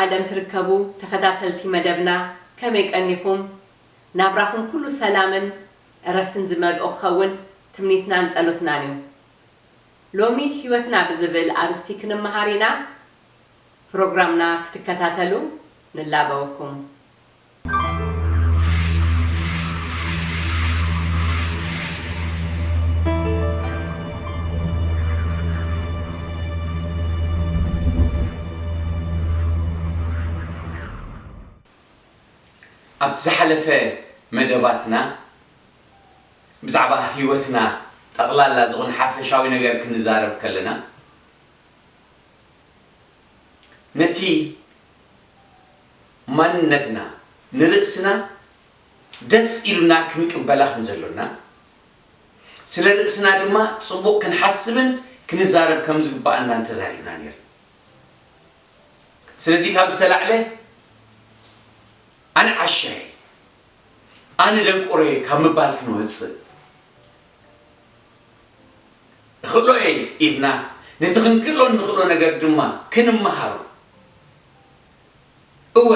ዓለም ትርከቡ ተኸታተልቲ መደብና፣ ከመይ ቀኒኹም? ናብራኹም ኩሉ ሰላምን ዕረፍትን ዝመልኦ ክኸውን ትምኒትናን ጸሎትናን እዩ። ሎሚ ህይወትና ብዝብል ኣርእስቲ ክንመሃር ኢና። ፕሮግራምና ክትከታተሉ ንላበወኩም። ኣብቲ ዝሓለፈ መደባትና ብዛዕባ ህይወትና ጠቕላላ ዝኾነ ሓፈሻዊ ነገር ክንዛረብ ከለና፣ ነቲ ማንነትና ንርእስና ደስ ኢሉና ክንቅበላ ከም ዘሎና፣ ስለ ርእስና ድማ ጽቡቕ ክንሓስብን ክንዛረብ ከም ዝግባኣናን ተዛሪብና ነይርና። ስለዚ ካብ ዝተላዕለ ኣነ ዓሻ እየ፣ ኣነ ደንቆሮ እየ ካብ ምባል ክንወጽእ፣ እኽእሎ እየ ኢልና ነቲ ክንክእሎ እንኽእሎ ነገር ድማ ክንመሃሮ፣ እወ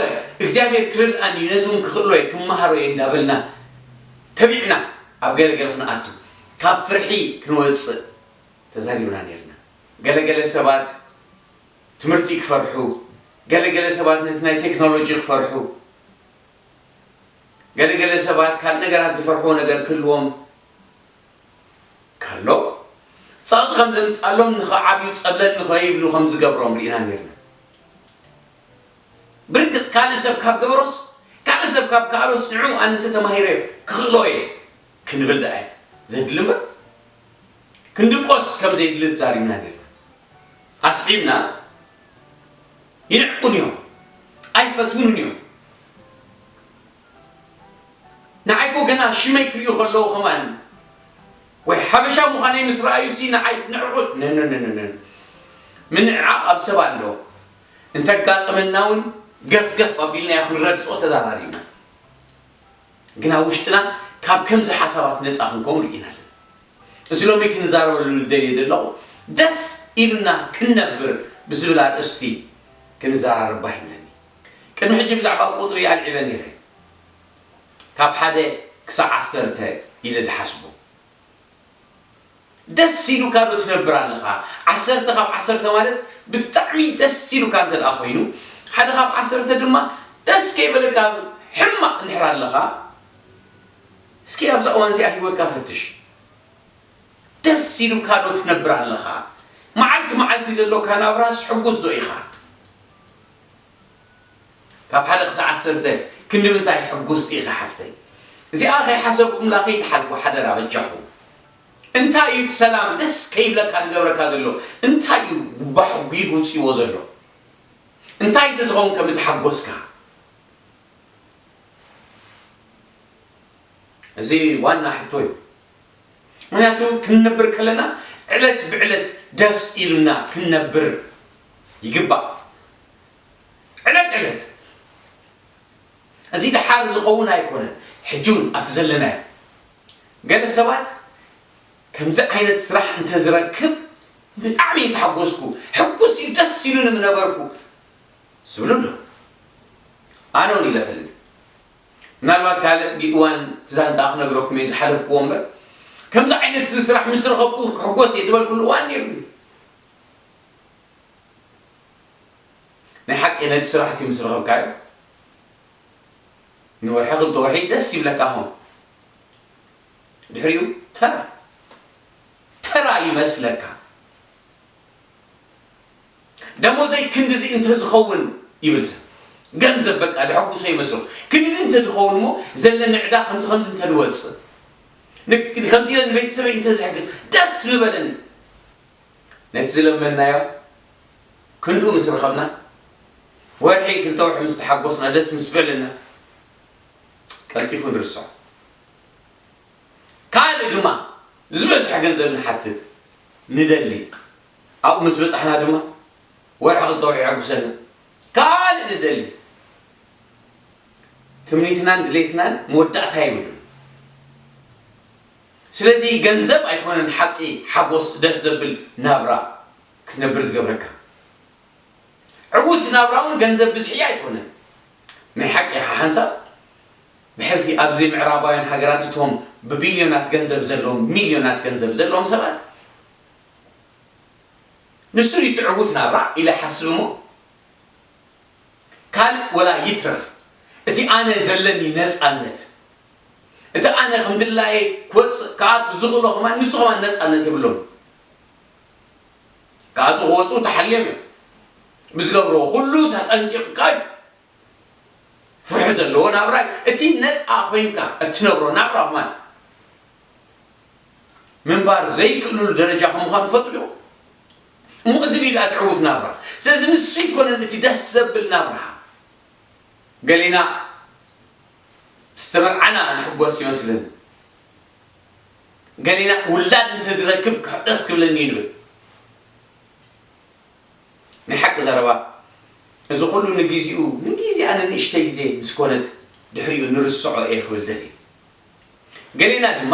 እግዚኣብሔር ክረድኣኒ እዩ፣ ነዚ እውን ክኽእሎ እየ፣ ክመሃሮ እየ እንዳበልና ተቢዕና ኣብ ገለገለ ክንኣቱ፣ ካብ ፍርሒ ክንወጽእ ተዛሪብና ነይርና። ገለገለ ሰባት ትምህርቲ ክፈርሑ፣ ገለገለ ሰባት ነቲ ናይ ቴክኖሎጂ ክፈርሑ፣ ገለገለ ሰባት ካልእ ነገራት ዝፈርሕዎ ነገር ክህልዎም ከሎ፣ ጸቕጢ ከም ዘምጽኣሎም፣ ንኸዓብዩ ጸብለል ንኸይብሉ ከም ዝገብሮም ርኢና ነይርና። ብርግጽ ካልእ ሰብ ካብ ገበሮስ፣ ካልእ ሰብ ካብ ከኣሎስ፣ ንዑ ኣነ እንተ ተማሂረ ክኽእሎ እየ ክንብል ደኣ እዩ ዘድሊ እምበር፣ ክንድቆስ ከም ዘየድሊ ተዛሪብና ነይርና። ኣስዒብና፣ ይንዕቁን እዮም፣ ኣይፈትውንን እዮም። ንዓይ እኮ ገና ሽመይ ክርእዩ ከለዉ ከማን ወይ ሓበሻ ምዃነይ ምስ ረኣዩ ሲ ንዓይ ንዕቁ-፣ ነ-፣ ነ-፣ ነ-፣ ነ-፣ ነ-፣ ምንዕዓቕ ኣብ ሰብ ኣሎ። እንተጋጠመና እውን ገፍገፍ ኣቢልና ክንረግጾ ተዛራሪብና። ግና ውሽጥና ካብ ከምዚ ሓሳባት ነጻ ክንከውን ርኢና ኣለና። እዚ ሎሚ ክንዛረበሉ ዝደልየ ዘለኹ፣ ደስ ኢሉና ክንነብር ብዝብል ኣርእስቲ ክንዛራረብ ባህ ይብለኒ። ቅድሚ ሕጂ ብዛዕባ ቁጽሪ ኣልዒለ ነይረ። ካብ ሓደ ክሳዕ ዓሰርተ ኢለ ድሓስቦ። ደስ ኢሉካ ዶ ትነብር ኣለኻ? ዓሰርተ ካብ ዓሰርተ ማለት ብጣዕሚ ደስ ኢሉካ እንተ ደኣ ኮይኑ፣ ሓደ ካብ ዓሰርተ ድማ ደስ ከይበለካ ሕማቕ እንድሕር ኣለኻ፣ እስኪ ኣብዛ እዋን እዚኣ ህይወትካ ፈትሽ። ደስ ኢሉካ ዶ ትነብር ኣለኻ? መዓልቲ መዓልቲ ዘሎካ ናብራስ ሕጉስ ዶ ኢኻ? ካብ ሓደ ክሳዕ ዓሰርተ ክንዲ ምንታይ ሕጉስቲ ኢኻ ሓፍተይ? እዚኣ ከይሓሰብኩምላ ከይትሓልፉ ሓደራ በጃኹም። እንታይ እዩ እቲ ሰላም ደስ ከይብለካ ዝገብረካ ዘሎ? እንታይ እዩ ባሕጒ ውፅዎ ዘሎ? እንታይ እንተዝኸውን ከም እተሓጎስካ? እዚ ዋና ሕቶ እዩ። ምኽንያቱ ክንነብር ከለና ዕለት ብዕለት ደስ ኢሉና ክንነብር ይግባእ። ዕለት ዕለት። እዚ ደሓር ዝኸውን ኣይኮነን። ሕጂ እውን ኣብቲ ዘለናዮ፣ ገለ ሰባት ከምዚ ዓይነት ስራሕ እንተዝረክብ ብጣዕሚ ምተሓጎስኩ፣ ሕጉስ እዩ፣ ደስ ኢሉኒ ምነበርኩ ዝብሉ ኣለዉ። ኣነ እውን ኢለ እፈልጥ። ምናልባት ካልእ እዋን እቲ ዛንታ ክነግረኩም እየ ዝሓለፍክዎ እምበር፣ ከምዚ ዓይነት እዚ ስራሕ ምስ ረኸብኩ ክሕጎስ እየ ዝበልኩሉ እዋን ነይሩኒ። ናይ ሓቂ ነቲ ስራሕ እቲ ምስ ረኸብካዮ፣ ንወርሒ ክልተ ወርሒ ደስ ይብለካ ኾን። ድሕሪኡ ተራ፣ ተራ ይመስለካ። ደሞዘይ ክንድዚ እንተዝኸውን ይብል ሰብ። ገንዘብ በቃ ደሐጉሶ ይመስሎ። ክንድዚ እንተዝኸውን እሞ ዘለኒ ዕዳ ከምዚ ከምዚ እንተዝወጽእ። ን-፣ ከምዚ ኢለ ንቤተሰበይ እንተዝሕግዝ ደስ ምበለኒ። ነቲ ዝለመንናዮ ክንድኡ ምስ ረኸብና፣ ወርሒ ክልተ ወርሒ ምስ ተሓጎስና፣ ደስ ምስ በለና፣ ቀልጢፉ ንርስዖ። ካልእ ድማ ዝበዝሐ ገንዘብ ንሓትት፣ ንደሊ። ኣብኡ ምስ በጻሕና ድማ ወርሒ ክልተ ወርሒ የሐጉሰና። ካልእ ንደሊ። ትምኒትናን ድሌትናን መወዳእታ የብሉን። ስለዚ ገንዘብ ኣይኮነን ሓቂ ሓጎስ ደስ ዘብል ናብራ ክትነብር ዝገብረካ። ዕዉት ናብራ እውን ገንዘብ ብዝሒ ኣይኮነን። ናይ ሓቂ ሓንሳብ ብሕልፊ ኣብዚ ምዕራባውያን ሃገራት እቶም ብቢልዮናት ገንዘብ ዘለዎም፣ ሚልዮናት ገንዘብ ዘለዎም ሰባት፣ ንሱ ድዩ እቲ ዕዉት ናብራ ኢለ ሓስብ እሞ፣ ካልእ ወላ ይትረፍ፣ እቲ ኣነ ዘለኒ ነጻነት፣ እቲ ኣነ ከም ድላየ ክወጽእ ክኣቱ ዝኽእሎ ከማን ንሱ ከማን ነጻነት የብሎም። ክኣቱ ክወጽኡ ተሓልዮም እዮም። ብዝገብርዎ ኩሉ ተጠንቂቕካ እዩ። ፍርሒ ዘለዎ ናብራ እዩ። እቲ ነጻ ኮይንካ እትነብሮ ናብራ ከማን ምንባር ዘይክእልሉ ደረጃ ከም ምዃኑ ትፈልጡ ዶ? እሞ እዚ ድዩ ደኣ ትዕውት ናብራ? ስለዚ ንሱ ይኮነን እቲ ደስ ዘብል ናብራ። ገሌና ዝተመርዓና ንሕጎስ ይመስልን፣ ገሌና ውላድ እንተዝረክብ ደስ ክብለኒ እዩ ንብል። ናይ ሓቂ ዘረባ፣ እዚ ኩሉ ንግዚኡ፣ ንጊዜኣ ንንእሽተይ ግዜ ምስ ኮነት ድሕሪኡ ንርስዖ እየ ክብል ደልየ። ገሌና ድማ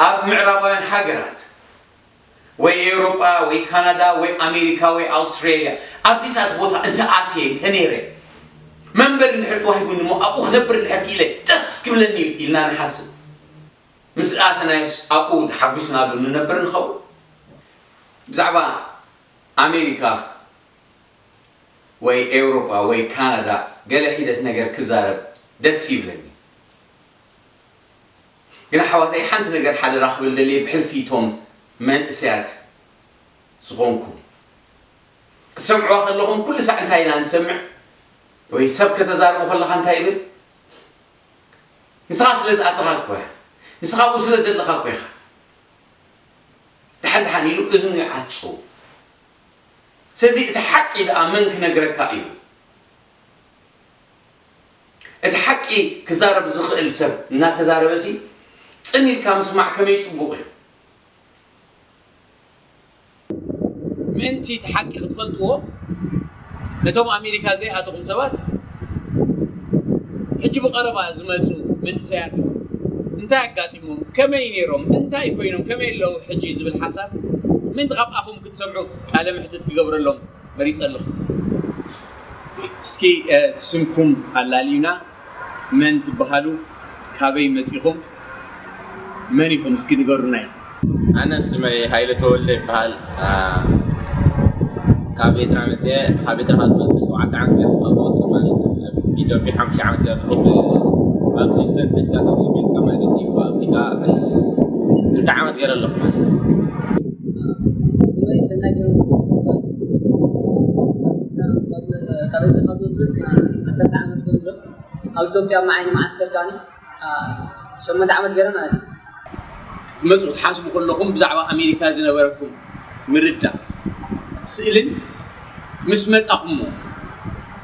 ኣብ ምዕራባውያን ሃገራት ወይ ኤውሮጳ ወይ ካናዳ ወይ ኣሜሪካ ወይ ኣውስትራልያ ኣብዚታት ቦታ እንተ ኣትየ እንተ ነይረ መንበሪ እንድሕር ተዋሂቡኒ እሞ ኣብኡ ክነብር እንድሕር ክኢለ ደስ ክብለኒ እዩ ኢልና ንሓስብ። ምስ ኣተናዮስ ኣብኡ ተሓጒስናሉ ንነብር ንኸውን። ብዛዕባ ኣሜሪካ ወይ ኤውሮጳ ወይ ካናዳ ገለ ሒደት ነገር ክዛረብ ደስ ይብለኒ። ግን ኣሕዋተይ ሓንቲ ነገር ሓደራ ክብል ደልየ ብሕልፊ እቶም መንእሰያት ዝኾንኩም ክትሰምዕዋ ከለኹም ኩሉ ሳዕ እንታይ ኢና ንሰምዕ? ወይ ሰብ ከተዛርቦ ከለኻ እንታይ ይብል? ንስኻ ስለ ዝኣተኻ እኮ እያ፣ ንስኻ ኣብኡ ስለ ዘለኻ እኮ ኢኻ። ደሓን ደሓን ኢሉ እዝኑ ይዓጹ። ስለዚ እቲ ሓቂ ደኣ መን ክነግረካ እዩ? እቲ ሓቂ ክዛረብ ዝኽእል ሰብ እናተዛረበሲ ጽን ኢልካ ምስማዕ ከመይ ጽቡቕ እዩ። ምእንቲ እቲ ሓቂ ክትፈልጥዎ ነቶም ኣሜሪካ ዘይኣተኹም ሰባት ሕጂ ብቐረባ ዝመጹ መንእሰያት እንታይ ኣጋጢሞም፣ ከመይ ነይሮም፣ እንታይ ኮይኖም፣ ከመይ ኣለዉ ሕጂ ዝብል ሓሳብ ምእንቲ ካብ ኣፎም ክትሰምዑ ቃለ መሕትት ክገብረሎም መሪጸ ኣለኹ። እስኪ ስምኩም ኣላልዩና፣ መን ትበሃሉ፣ ካበይ መጺኹም፣ መን ኢኹም እስኪ ንገሩና ኢኹም። ኣነ ስመይ ሃይለ ተወልደ ይበሃል። ካብ ኤርትራ መፅየ። ካብ ኤርትራ ካብ ዝመፅእ ሸውዓተ ዓመት ገይሩ ካብ ዝወፅእ ማለት እዩ። ኢትዮጵያ ሓሙሽተ ዓመት ገይሩ ኣለኹ። ኣብዚ ሰንት ቴክሳስ ኣብ ኣሜሪካ ማለት እዩ። ኣብዚ ከዓ ክልተ ዓመት ገይሩ ኣለኹ ማለት እዩ። ስመይ ሰናይ ገይሩ ይበሃል። ካብ ኤርትራ ካብ ዝወፅእ ዓሰርተ ዓመት ኮይኑ ኣሎ። ኣብ ኢትዮጵያ ኣብ መዓይኒ መዓስከር ከዓኒ ሸሞንተ ዓመት ገይረ ማለት እዩ። ክትመፁ ክትሓስቡ ከለኹም ብዛዕባ ኣሜሪካ ዝነበረኩም ምርዳእ ስእልን ምስ መፃኹሞ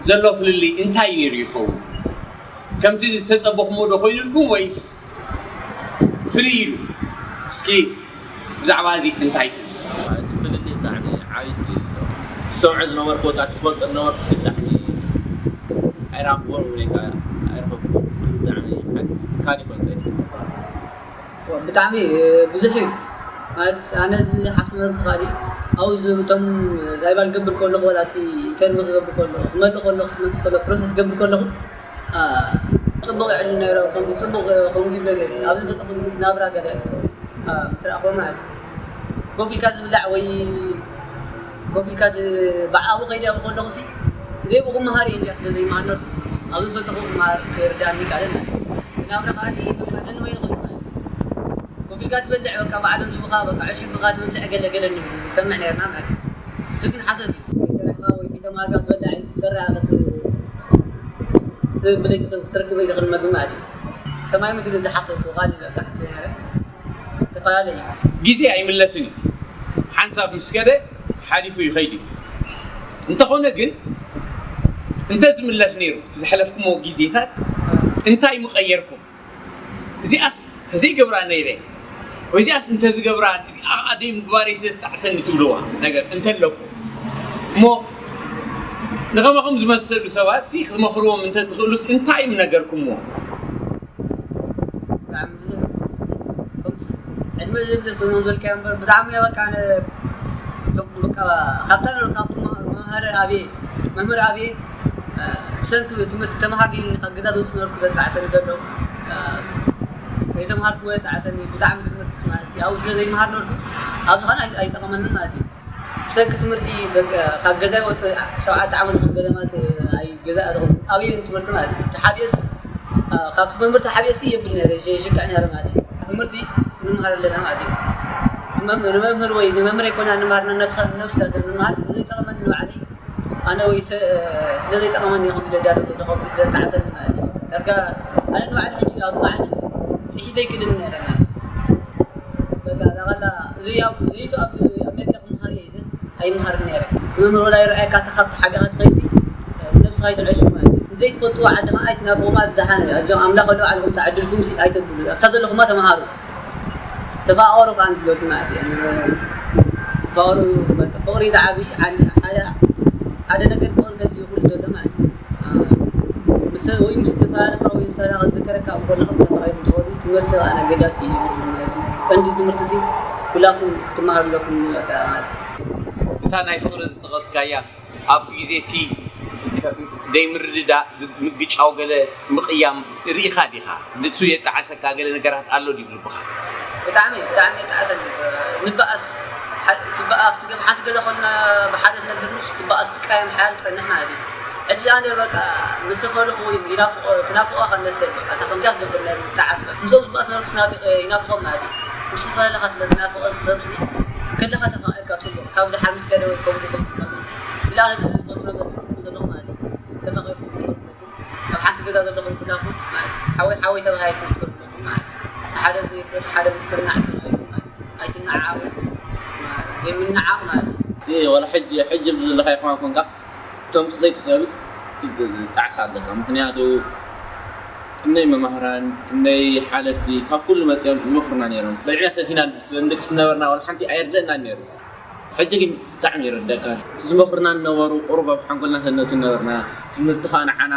ዘሎ ፍልልይ እንታይ ነይሩ ይኸውን? ከምቲ ዝተፀበኹሞ ዶ ኮይኑልኩም ወይስ ፍልይ ኢሉ? እስኪ ብዛዕባ እዚ እንታይ ትብል? እቲ ፍልልይ ብጣዕሚ ዓብዪ ፍልልይ ኣሎ። ዝሰምዖ ዝነበርኩ ወይ ከዓ ዝፈልጦ ዝነበርኩ ብጣዕሚ ኣይረኣኽዎን ወይ ከዓ ኣይረኸብኩዎን። ብጣዕሚ ካሊእ ኮይኑ ሰኢሉ። ብጣዕሚ ብዙሕ እዩ። ማለት ኣነ ዝሓስቦ ነበርኩ ካሊእ ኣብኡ እቶም ላይባል ክገብር ከለኹ ወላ እቲ ኢንተርቪው ክገብር ከለኹ ክመልእ ከለኹ ክመፅእ ከሎ ፕሮሰስ ክገብር ከለኹ ፅቡቕ ይዕልል ነይረ። ከምዚ ፅቡቕ ከምዚ ይብለኒ ኣብዚ ዘለኹ ናብራ ገለ ምስ ረኣኽዎ ማለት እዩ። ኮፍ ኢልካ ዝብላዕ ወይ ኮፍ ኢልካ ዝ- ብዓብኡ ከይደ ኣብ ከለኹ ሲ ዘይብኡ ክመሃር እየ እንዲያ ስለ ዘይመሃር ነርኩ ኣብዚ ተፀኹ ክመሃር ክርዳእኒ ቃለ ማለት እዩ። እቲ ናብራ ከዓ በቃ ነንበይኑ ኮይኑ ማለት እዩ። ኮፍ ኢልካ ትበልዕ በቃ ባዕሎም ዝቡኻ በቃ ዕሽግኻ ትበልዕ ገለ ገለ ንብል ይሰምዕ ነርና ማለት እዩ። እሱ ግን ሓሰት እዩ። ከይሰራሕካ ወይ ከይተማሃርካ ክትበልዕ ኣይትሰርሕ ክትብል ክትረክብ ዘይትኽእል መግቢ ማለት እዩ። ሰማይ ምድሪ ዝሓሰብኩ ካሊእ በቃ ሓሰብ ነረ ተፈላለየ እዩ። ግዜ ኣይምለስን እዩ። ሓንሳብ ምስ ከደ ሓሊፉ ይኸይድ እዩ። እንተኾነ ግን እንተዝምለስ ነይሩ እቲ ዝሓለፍኩሞ ግዜታት እንታይ ምቐየርኩም? እዚኣስ ተዘይገብራ ነይረ ወይ እዚኣስ እንተዝገብራ እዚኣ ኣደይ ምግባረይ ስለ ትጣዕሰኒ ትብልዋ ነገር እንተለኩም እሞ ንኸማኹም ዝመሰሉ ሰባት ሲ ክትመኽርዎም እንተትኽእሉስ እንታይ ምነገርኩምዎ? ብጣዕሚ ብዙሕ ከምዚ ዕድመ ዘይብለይ ኮይኖም ዘልካዮ እምበር ብጣዕሚ እየ በቃ ኣነ እቶም በቃ ካብታ ነበርኩ፣ ካብቲ መ-፣ መምሃሪ ኣብየ፣ መምህር ኣብየ፣ እ፣ ብሰንኪ ትምህርቲ ተምሃር ኢሉኒ ካብ ገዛ ዘውፅእ ነበርኩ ዘጣዕሰኒ ዘሎ። እ፣ ዘይተምሃርኩዎ የጣዕሰኒ፣ ብጣዕሚ ትምህርቲ ማለት እዩ። ኣብኡ ስለ ዘይምሃር ነበርኩ፣ ኣብዚ ኸዓ ኣይ-፣ ኣይጠቐመንን ማለት እዩ። ብሰንኪ ትምህርቲ በቃ ካብ ገዛ ይወፅእ፣ ሸውዓተ ዓመት ዝኾን ገለ ማለት፣ ኣይ ገዛ ኣለኹ። ኣብየ ትምህርቲ ማለት እዩ። ተሓብየስ፣ እ፣ ካብ መምህር ተሓብየሲ የብል ነይረ፣ ሽ-፣ ሽክዕ ነይረ ማለት እዩ። ትምህርቲ ንምሃር ኣለና ማለት እዩ። ንመም-፣ ንመምህር ወይ ንመምህር ኣይኮና ንምሃር፣ ንነብስና፣ ንነብስና ዘንምሃር፣ ስለ ዘይጠቕመኒ ንባዕለይ፣ ኣነ ወይ ሰ-፣ ስለ ዘይጠቕመኒ ይኹን ኢለ ዳርግ ኣለኹ፣ ስለ ዝጠዓሰኒ ማለት እዩ። ዳርጋ ኣነ ንባዕለይ ሕጂ ኣብ መዓልስ ጽሒፈ ኣይክእልን ነይረ ማለት እዩ። በቃ፣ ጠቕላላ እዚ ኣብ፣ ዘይቱ ኣብ ኣሜሪካ ክምሃር እየ ኢለስ ኣይምሃርን ነይረ። እቲ መምህር ወላ ይረኣየካ፣ እታ ካብቲ ሓቢኻ ትኸይሲ፣ ነብስኻ ይትዕሹ ማለት እዩ። ዘይትፈልጥዎ ዓዲ ኸዓ ኣይትናፍቑ ማለት ደሓን እዩ። ኣጆም ኣምላኽ ወላ ባዕልኹም ተዓድልኩም ሲ ኣይተብሉ። ኣብታ ዘለኹማ ተምሃሩ። ተፋቐሩ ከኣ ንብለኩም ማለት እየ። ተፋቐሩ፣ በቃ ፍቕሪ ዝዓብይ ዓሊ-፣ ሓደ፣ ሓደ ነገር ፍቕሪ ተድልዩ ኩሉ ዘሎ ማለት እዩ። ምስ ሰብ ወይ ምስ ተፈላለኻ ወይ ዝሰራኸ ዝዘከረካ ኣብ ጎንኻ ተፋቒሩ እንትኸዱ ትምህርቲ ከኣ ኣገዳሲ እዩ። ቀንዲ ትምህርቲ እዚ ኩላኩም ክትመሃሩ ኣለኩም በቃ ማለት እዩ። እታ ናይ ፍቕሪ ዝጠቐስካያ ኣብቲ ግዜ እቲ ከ-፣ ደይምርድዳእ፣ ዝ-፣ ምግጫው፣ ገለ ምቕያም ርኢኻ ዲኻ? ንሱ የጣዕሰካ ገለ ነገራት ኣሎ ድዩ ልብኻ? ብጣዕሚ፣ ብጣዕሚ የጣዕሰኒ። ንበኣስ፣ ሓ-፣ ትበኣ-፣ ኣብቲ ገ-፣ ሓንቲ ገዛ ኮንና ብሓደ ትነብር ምሽ፣ ትበኣስ ትቃየም ሓያል ትጸንሕ ማለት እዩ። ሕጂ ኣነ በቃ ምስ ተፈለኹ ወይ ይናፍቆ-፣ ትናፍቆ ከነሰል በቃ፣ እታ ከምዚኣ ክገብር ነይሩ፣ ይጣዓስ በቃ። ምስኦም ዝበኣስ ነበርኩስ ናፊ-፣ ይናፍቆም ማለት እዩ። ምስ ተፈላለኻ ስለ ትናፍቆ ሰብሲ፣ ከለኻ ተፋቒርካ ጽቡቕ፣ ካብ ደሓር ምስ ከደ ወይ ከምዚ ከምዚ፣ ከምዚ። ስለ ኣነ ዝፈትኖ ዘሎ፣ ዝፍትኖ ዘለኹ ማለት እዩ። ተፋቒርኩም ክትከዱ ኣለኩም። ኣብ ሓንቲ ገዛ ዘለኹም ኩላኩም ማለት እዩ። ሓወይ ሓወይ ተባሂልኩም ክትከዱ ኣለኩም ማለት እዩ። እቲ ሓደ ዘይብሎ፣ እቲ ሓደ ምሰናዕ ተባሂሉ ማለት እዩ። ኣይትነዓዓቑ። ዘይምንዓቕ ማለት እዩ። እየ፣ ዋላ ሕጂ፣ ሕጂ ኣብዚ ዘለኻዮ ከማን ኮንካ፣ ክትምጽእ ዘይትኽእል፣ ክትጣዕስ ኣለካ። ምኽንያቱ፣ ክንደይ መማህራን፣ ክንደይ ሓለፍቲ፣ ካብ ኩሉ መጺኦም ይመኽሩና ነይሮም። በሊዕና ሰቲና ስለ እንደቅስ ዝነበርና፣ ዋላ ሓንቲ ኣየርደእናን ነይሩ። ሕጂ ግን ብጣዕሚ ይርደእካ። እቲ ዝመኽሩና ዝነበሩ፣ ቁሩብ ኣብ ሓንጎልና ከነእቱ ዝነበርና፣ ትምህርቲ ከኣ ንዓና፣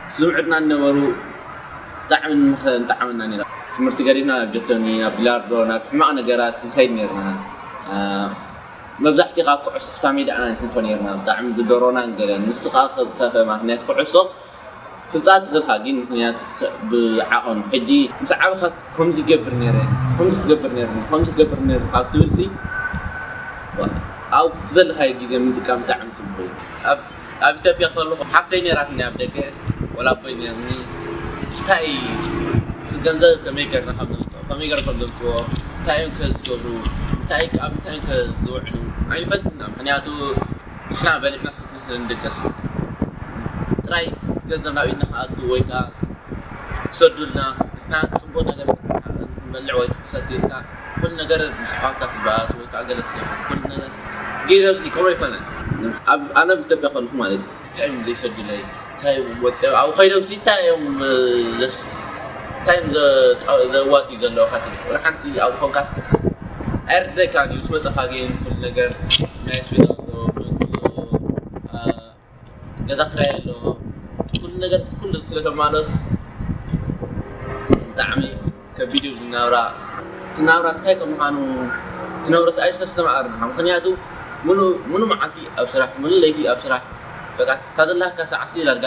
እቲ ዝምዕዱና ዝነበሩ፣ ብጣዕሚ ንምኸ-፣ ንጠዓመና ነይራ። ትምህርቲ ገዲፍና ናብ ጀቶኒ፣ ናብ ቢላርዶ፣ ናብ ሕማቕ ነገራት ንኸይድ ነይርና። እ፣ መብዛሕትኡ ከኣ ኩዕሶ ፍታ ሜዳ ኢና ንሕልፎ ነይርና። ብጣዕሚ ብደሮናን ገለን። ንሱ ከኣ ዝኸፍአ ምኽንያት ኩዕሶ ክትጻወት ትኽእል ኢኻ፣ ግን ምኽንያቱ ተ-፣ ብዓቐኑ። ሕጂ ምስ ዓበኻ ከምዚ ይገብር ነይረ፣ ከምዚ ክገብር ነይርኒ፣ ከምዚ ክገብር ነይርኒ ካብ ትብልሲ፣ ዋ-፣ ኣብቲ ዘለኻዮ ግዜ ምጥቃም ብጣዕሚ ጽቡቕ እዩ። ኣብ፣ ኣብ ኢትዮጵያ ከለኹ ሓፍተይ ነይራትኒ ኣብ ደገ፣ ወላ ኣቦይ ነይርኒ። እንታይ፣ እቲ ገንዘብ ከመይ ገርና ከም ነምጽኦ፣ ከመይ ገርና ከም ዘምጽዎ፣ እንታይ እዮም ከ ዝገብሩ፣ እንታይ፣ ኣብ እንታይ እዮም ከ ዝውዕሉ ኣይንፈልጥን ኢና። ምኽንያቱ ንሕና በሊዕና ሰቲና ስለ ንድቅስ፣ ጥራይ እቲ ገንዘብ ናብ ኢድና ክኣቱ ወይ ከኣ ክሰዱልና፣ ንሕና ጽቡቕ ነገር ክንበልዕ ወይ ክንሰቲ ኢልካ፣ ኩሉ ነገር ምስ ኣሕዋትካ ትበኣስ ወይ ከኣ ገለ ትገብር፣ ኩሉ ነገር ገይረ ኣብዚ ከምኡ ኣይኮነን። ኣብ፣ ኣነ ኣብ ኢትዮጵያ ከለኹ ማለት እዩ፣ እንታይ እዮም ዘይሰዱለይ፣ እንታይ እዮም ወፂኦም፣ ኣብኡ ከይዶም ሲ እንታይ እዮም፣ እ፣ ዘስ-፣ እንታይ እዮም ዘ-፣ ዘዋፅኡ ዘለዉ ካትል፣ ወላ ሓንቲ ኣብኡ ኮንካስ ኣይርደካን እዩ። ምስ መፀኻ ግን ኩሉ ነገር ናይ ኣስቤዛ ኣሎ፣ ምግቢ ኣሎ፣ እ፣ ገዛ ክራይ ኣሎ፣ ኩሉ ነገር ኩሉ ስለ ተማሎስ ብጣዕሚ ከቢድ እዩ ዝናብራ። እቲ ናብራ እንታይ ከም ምዃኑ ትነብሮስ ኣይስተስተማቐርና። ምኽንያቱ ሙሉ፣ ሙሉ መዓልቲ ኣብ ስራሕ፣ ሙሉ ለይቲ ኣብ ስራሕ። በቃ እታ ዘለካ ሰዓት ሲ ዳርጋ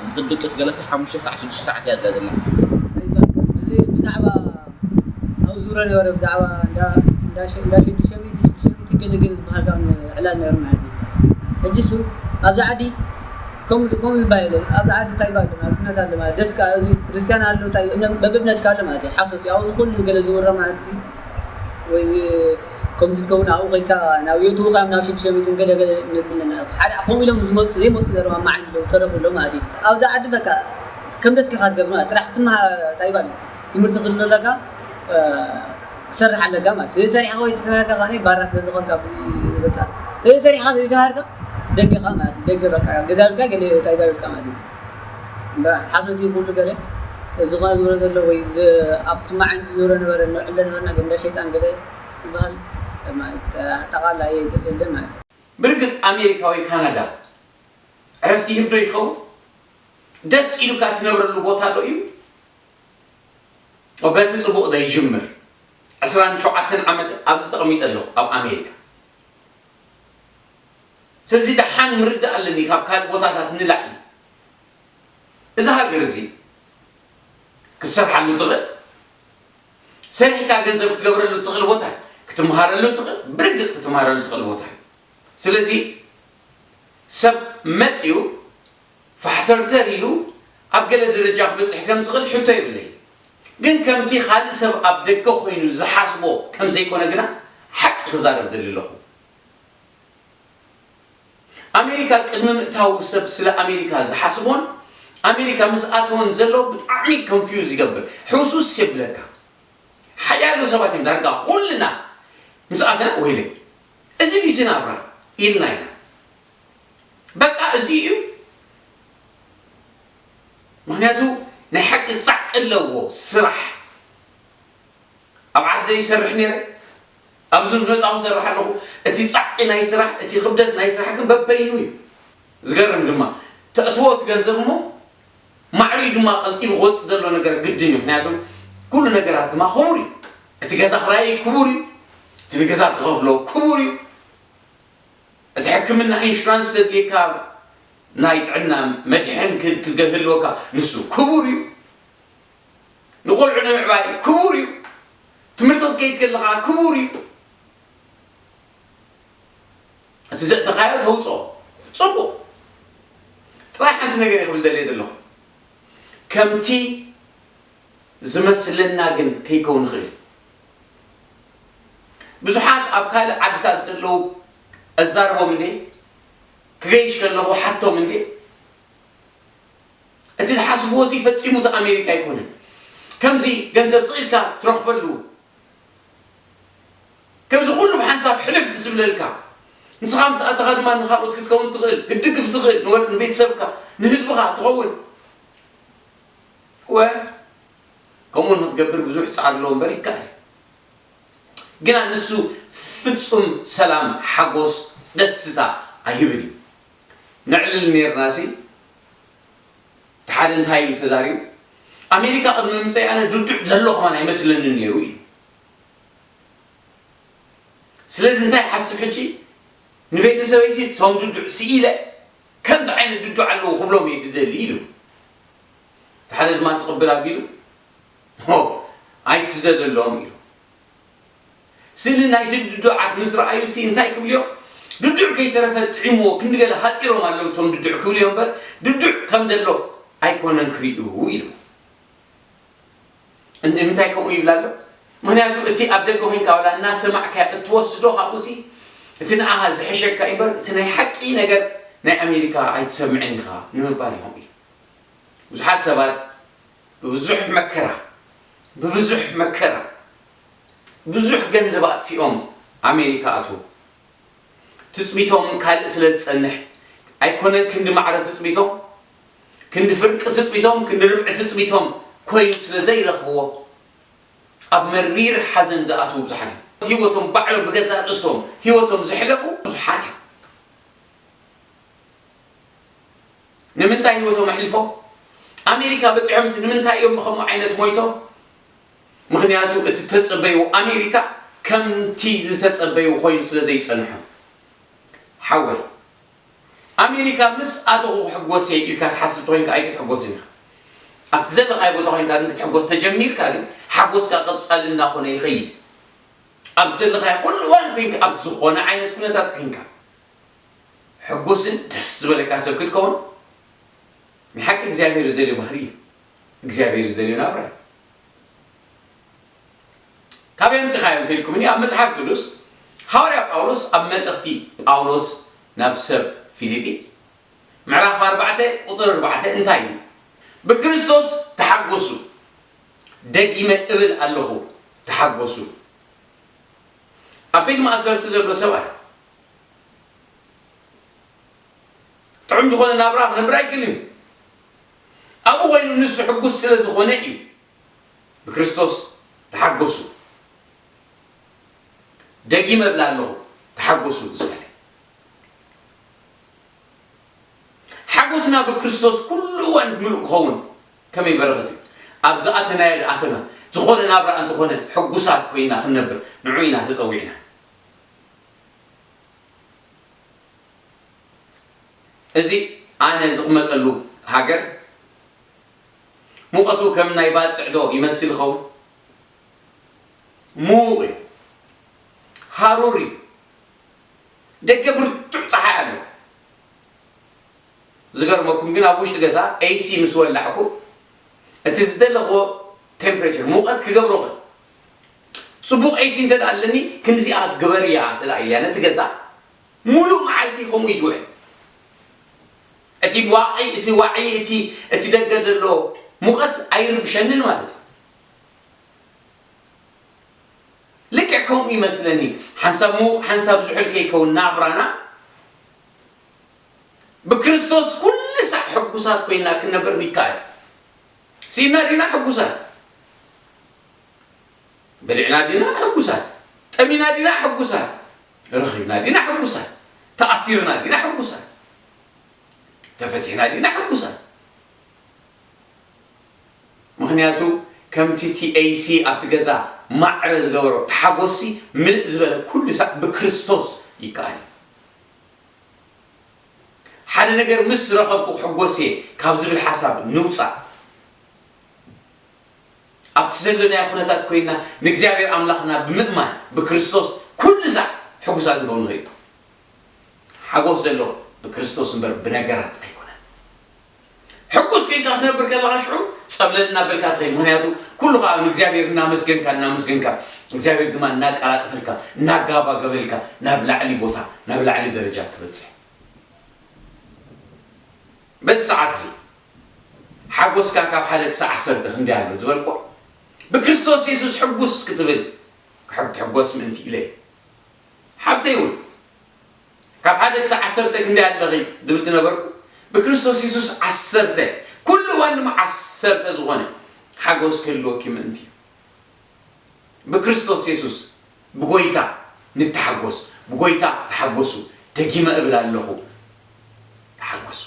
ንክትድቅስ ገለሲ ሓሙሽተ ሰዓት፣ ሽዱሽተ ሰዓት እያ እዛ ዘላ። እዚ ብዛዕባ ኣብ ዙረ ነበረ ብዛዕባ እንዳ፣ እንዳ ሸ-፣ እንዳ ሽዱሽተ ሚእቲ፣ ሽዱሽተ ሚእቲ ገለ ገለ ዝበሃል ካብ ዕላል ነይሩ ማለት እዩ። ሕጂ እሱ ኣብዚ ዓዲ ከምኡ፣ ከምኡ ዝበሃል የለን። ኣብዚ ዓዲ እንታይ ይበሃል ማለት እምነት ኣሎ ማለት ደስ ከኣ እዚ ክርስትያን ኣሎ እንታይ እምነት፣ በብእምነትካ ኣሎ ማለት እዩ። ሓሶት እዩ። ኣብኡ ኩሉ ገለ ዝውረ ማለት እዚ ወይ ከምዚ ትከውን ኣብኡ ከይድካ ናብ የእትዉኻ እዮም ናብ ሽዱሽተ ሚእትን ገለ ገለ ንብል ኣለና። ሓደ ከምኡ ኢሎም ዝመፁ ዘይመፁ ዘለዉ ኣብ መዓልቲ ኣለዉ ዝተረፉ ኣለዉ ማለት እዩ። ኣብዚ ዓዲ በቃ ከም ደስኪኻ ትገብር ማለት ጥራሕ ክትመሃ-፣ እንታይ ይበሃል ትምህርቲ ክህሉ ኣለካ። እ፣ ክትሰርሕ ኣለካ ማለት እዩ። ሰሪሕኻ ወይ ተተማሂርካ ከኣ ባራ ስለ ዝኾንካ ብዙ በቃ ተዘይሰሪሕኻ ተዘይተማሂርካ ደገኻ ማለት እዩ። ደገ በቃ ገዛ ብልካ ገለ እንታይ ይበልካ ማለት እዩ። እምበር ሓሶት እዩ ኩሉ ገለ ዝኾነ ዝብሎ ዘሎ ወይ ዝ-፣ ኣብቲ መዓልቲ ዝብሎ ነበረ ንዕለ ነበርና ገንዳ ሸይጣን ገለ ይበሃል ማለት ጠቓላ የለን ማለት እዩ። ብርግጽ ኣሜሪካ ወይ ካናዳ ዕረፍቲ ይህብ ዶ ይኸውን? ደስ ኢሉካ ትነብረሉ ቦታ ዶ እዩ? በቲ ጽቡቕ ዘይጅምር ዕስራን ሸውዓተን ዓመት ኣብዚ ተቐሚጠ ኣለኹ ኣብ ኣሜሪካ። ስለዚ ደሓን ምርዳእ ኣለኒ ካብ ካልእ ቦታታት ንላዕሊ። እዚ ሃገር እዚ ክትሰርሓሉ ትኽእል፣ ሰሪሕካ ገንዘብ ክትገብረሉ ትኽእል ቦታ እዩ። ክትምሃረሉ ትኽእል፣ ብርግጽ ክትምሃረሉ ትኽእል ቦታ እዩ። ስለዚ ሰብ መጺኡ ፋሕተርተር ኢሉ ኣብ ገለ ደረጃ ክበጽሕ ከም ዝኽእል ሕቶ የብለይ። ግን ከምቲ ካልእ ሰብ ኣብ ደገ ኮይኑ ዝሓስቦ ከም ዘይኮነ ግና ሓቂ ክዛረብ ደሊ ኣለኹ። ኣሜሪካ ቅድሚ ምእታዉ ሰብ ስለ ኣሜሪካ ዝሓስቦን ኣሜሪካ ምስ ኣተወን ዘሎ ብጣዕሚ ኮንፊውዝ ይገብር፣ ሕውሱስ የብለካ። ሓያሎ ሰባት እዮም ዳርጋ ኩልና ምስ ኣተና ወይለይ እዚ ድዩ እቲ ናብራ ኢልና ኢና። በቃ እዚ እዩ። ምክንያቱ ናይ ሓቂ ጻዕቂ ኣለዎ ስራሕ። ኣብ ዓደ ይሰርሕ ነይረ፣ ኣብዚ መጻኹ ሰርሕ ኣለኹ። እቲ ጻዕቂ ናይ ስራሕ፣ እቲ ክብደት ናይ ስራሕ ግን በበይኑ እዩ። ዝገርም ድማ ተእትዎ እቲ ገንዘብ እሞ ማዕሪኡ ድማ ቀልጢፉ ክወጽእ ዘሎ ነገር ግድን እዩ። ምክንያቱ ኩሉ ነገራት ድማ ክቡር እዩ። እቲ ገዛ ክራይ ክቡር እዩ። እቲ ንገዛ ትኸፍሎ ክቡር እዩ። እቲ ሕክምና ኢንሹራንስ ዘድልየካ ናይ ጥዕና መድሕን ክ- ክገህልወካ ንሱ ክቡር እዩ። ንቆልዑ ንምዕባይ ክቡር እዩ። ትምህርቲ ክትከይድ ከለኻ ክቡር እዩ። እቲ ዘእተኻዮ ተውፅኦ ፅቡቕ። ጥራይ ሓንቲ ነገር እየ ክብል ደልየ ዘለኹ። ከምቲ ዝመስለና ግን ከይከውን ይኽእል እዩ። ብዙሓት ኣብ ካልእ ዓድታት ዘለዉ እዛርቦም እንዴ ክገይሽ ከለኹ ሓቶም እንዴ እቲ ዝሓስብዎ ሲ ፈጺሙ እቲ ኣሜሪካ ኣይኮነን። ከምዚ ገንዘብ ስቕ ኢልካ ትረኽበሉ ከምዚ ኩሉ ብሓንሳብ ሕልፍ ዝብለልካ ንስኻ ምስ ኣተኻ ድማ ንኻልኦት ክትከውን ትኽእል ክትድግፍ ትኽእል ንወድ ንቤተሰብካ ንህዝብኻ ትኸውን ወ ከምኡ ንክትገብር ብዙሕ ፃዕሪ ኣለዎ እምበር ይከኣል ግና ንሱ ፍፁም ሰላም ሓጎስ ደስታ ኣይህብን እዩ ነዕልል ነርና ሲ እቲ ሓደ እንታይ እዩ ተዛሪቡ ኣሜሪካ ቅድሚ ምፀይ ኣነ ድዱዕ ዘሎ ከማን ኣይመስለንን ነይሩ እዩ ስለዚ እንታይ ሓስብ ሕጂ ንቤተሰበይሲ ቶም ድዱዕ ስኢለ ከምዚ ዓይነት ድዱዕ ኣለዉ ክብሎም እየ ድደሊ ኢሉ እቲ ሓደ ድማ ትቕብል ኣቢሉ ኣይትስደደሎም ኢሉ ስእሊ ናይቲ ድዱዓት ምስ ረኣዩ ሲ እንታይ ክብልዮ ድዱዕ ከይተረፈ ጥዒምዎ ክንዲ ገለ ሃጢሮም ኣለዉ ቶም ድዱዕ ክብልዮ እምበር ድዱዕ ከም ዘሎ ኣይኮነን ክርእዩ ኢሉ ንምንታይ ከምኡ ይብል ኣሎ ምክንያቱ እቲ ኣብ ደገ ኮይንካ ዋላ እናሰማዕካያ እትወስዶ ካብኡ ሲ እቲ ንኣኻ ዝሕሸካ እምበር እቲ ናይ ሓቂ ነገር ናይ ኣሜሪካ ኣይትሰምዕን ኢኻ ንምባል ኢኹም ኢሉ ብዙሓት ሰባት ብብዙሕ መከራ ብብዙሕ መከራ ብዙሕ ገንዘብ ኣጥፊኦም ኣሜሪካ ኣትዉ ትፅቢቶም ካልእ ስለ ዝፀንሕ ኣይኮነን ክንዲ ማዕረ ትፅቢቶም ክንዲ ፍርቂ ትፅቢቶም ክንዲ ርብዒ ትፅቢቶም ኮይኑ ስለ ዘይረኽብዎ ኣብ መሪር ሓዘን ዝኣትዉ ብዙሓት እዮም ህይወቶም ባዕሎም ብገዛእ ርእሶም ህይወቶም ዘሕለፉ ብዙሓት እዮም ንምንታይ ህይወቶም ኣሕሊፎም ኣሜሪካ በፂሖምስ ንምንታይ እዮም ብከምኡ ዓይነት ሞይቶም ምክንያቱ እቲ ተፀበይዎ ኣሜሪካ ከምቲ ዝተፀበይዎ ኮይኑ ስለ ዘይፀንሖም ሓወይ ኣሜሪካ ምስ ኣተኹ ክሕጎስ እየ ኢልካ ትሓስብ ተኮይንካ ኣይክትሕጎስን ኢኻ ኣብቲ ዘለኻዮ ቦታ ኮይንካ ግን ክትሕጎስ ተጀሚርካ ግን ሓጎስካ ቀፃሊ እናኾነ ይኸይድ ኣብ ዘለኻዮ ኩሉ እዋን ኮይንካ ኣብ ዝኾነ ዓይነት ኩነታት ኮይንካ ሕጉስን ደስ ዝበለካ ሰብ ክትከውን ናይ ሓቂ እግዚኣብሔር ዝደልዮ ባህሪ እዩ እግዚኣብሔር ዝደልዮ ናብራ እዩ ካበይ ኣምፂኻዮ እንተኢልኩምኒ ኣብ መፅሓፍ ቅዱስ ሃዋርያ ጳውሎስ ኣብ መልእኽቲ ጳውሎስ ናብ ሰብ ፊልጲ ምዕራፍ ኣርባዕተ ቁፅሪ ኣርባዕተ እንታይ እዩ ብክርስቶስ ተሓጎሱ ደጊመ እብል ኣለኹ ተሓጎሱ ኣብ ቤት ማእሰርቲ ዘሎ ሰብኣይ ጥዑም ዝኾነ ናብራ ክነብር ኣይክእልን ኣብኡ ኮይኑ ንሱ ሕጉስ ስለ ዝኾነ እዩ ብክርስቶስ ተሓጎሱ ደጊመ እብላ ኣለኹ ተሓጎሱ ዝበለ ሓጎስና ብክርስቶስ ኩሉ እዋን ምሉእ ክኸውን ከመይ በረኸት እዩ ኣብ ዝኣተናዮ ዝኣተና ዝኾነ ናብራ እንተኾነ ሕጉሳት ኮይና ክንነብር ንዑ ኢና ተፀዊዕና እዚ ኣነ ዝቕመጠሉ ሃገር ሙቐቱ ከም ናይ ባጽዕ ዶ ይመስል ይኸውን? ምዉቕ እዩ። ሃሩር እዩ። ደገ ብርቱዕ ጸሓይ ኣሎ። ዝገርመኩም ግን ኣብ ውሽጢ ገዛ ኤሲ ምስ ወላዕኩ እቲ ዝደለኽዎ ቴምፕሬቸር ሙቐት ክገብሮ እኽእል። ጽቡቕ ኤሲ እንተ ደኣ ኣለኒ ክንዚኣ ግበርያ እንተ ደኣ ኢልያ ነቲ ገዛ ሙሉእ መዓልቲ ከምኡ እዩ ዝውዕል። እቲ ዋዒ እቲ ዋዒ እቲ እቲ ደገ ዘሎ ሙቐት ኣይርብሸንን ማለት እዩ። ልክዕ ከምኡ ይመስለኒ። ሓንሳብ ምዉቕ ሓንሳብ ዝሑል ከይከውን ናብራና ብክርስቶስ ኩሉ ሳዕ ሕጉሳት ኮይና ክንነብር ይከኣል። ሲና ዲና ሕጉሳት? በሊዕና ዲና ሕጉሳት? ጠሚና ዲና ሕጉሳት? ረኺብና ዲና ሕጉሳት? ተኣሲርና ዲና ሕጉሳት? ተፈቲሕና ዲና ሕጉሳት? ምኽንያቱ ከምቲ እቲ ኤሲ ኣብቲ ገዛ ማዕረ ዝገበሮ ተሓጎሲ ምልእ ዝበለ ኩሉ ሳዕ ብክርስቶስ ይከኣል። ሓደ ነገር ምስ ረኸብኩ ክሕጎስ እየ ካብ ዝብል ሓሳብ ንውፃእ። ኣብቲ ዘለናዮ ኩነታት ኮይና ንእግዚኣብሔር ኣምላኽና ብምእማን ብክርስቶስ ኩሉ ሳዕ ሕጉሳት ንኸውን ንኽእል። ሓጎስ ዘሎ ብክርስቶስ እምበር ብነገራት ኣይኮነን። ሕጉስ ኮይንካ ክትነብር ከለኻ ሽዑ ጸብለል እናበልካ ትኸይድ። ምኽንያቱ ኩሉ ከዓ ንእግዚኣብሔር እናመስገንካ እናመስገንካ እግዚኣብሔር ድማ እናቀላጥፈልካ እናጋባገበልካ ናብ ላዕሊ ቦታ ናብ ላዕሊ ደረጃ ትበጽሕ። በዚ ሰዓት እዚ ሓጎስካ ካብ ሓደ ክሳብ ዓሰርተ ክንደይ ኣሎ ዝበልኮ ብክርስቶስ የሱስ ሕጉስ ክትብል ክትሕጎስ ምእንቲ ኢለ እየ። ሓብተይ እውን ካብ ሓደ ክሳብ ዓሰርተ ክንደይ ኣለኺ ድብል ዝነበርኩ ብክርስቶስ የሱስ ዓሰርተ ኩሉ እዋን ድማ ዓሰርተ ዝኾነ ሓጎስ ክህልወኪ ምእንቲ እዩ። ብክርስቶስ የሱስ ብጎይታ ንተሓጎስ። ብጎይታ ተሓጎሱ። ደጊመ እብል ኣለኹ ተሓጎሱ።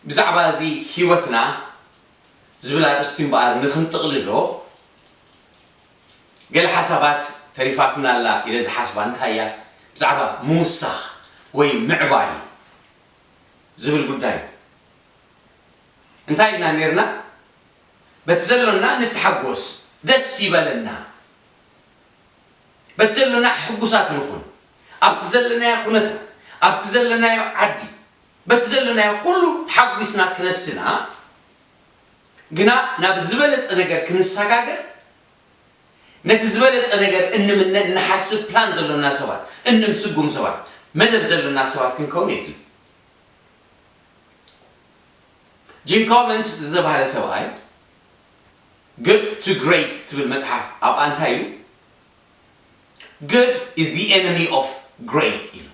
ብዛዕባ እዚ ህይወትና ዝብል ኣርእስቲ እምበኣር ንኽንጥቕልሎ ገለ ሓሳባት ተሪፋትና ኣላ ኢለ ዝሓስባ እንታይ እያ? ብዛዕባ ምውሳኽ ወይ ምዕባይ ዝብል ጉዳይ እዩ። እንታይ ኢልና ነርና? በቲ ዘሎና ንተሓጎስ፣ ደስ ይበለና። በቲ ዘሎና ሕጉሳት ንኹን። ኣብቲ ዘለናዮ ኩነታት፣ ኣብቲ ዘለናዮ ዓዲ፣ በቲ ዘለናዮ ኩሉ ተሓጒስና ክነስና፣ ግና ናብ ዝበለጸ ነገር ክንሰጋገር፣ ነቲ ዝበለጸ ነገር እንምነ፣ እንሓስብ፣ ፕላን ዘሎና ሰባት፣ እንምስጉም ሰባት፣ መደብ ዘሎና ሰባት ክንከውን የድሊ። ጂም ኮሊንስ ዝተባህለ ሰብኣይ Good to Great ትብል መጽሓፍ ኣብኣ እንታይ ኢሉ? Good is the enemy of great ኢሉ።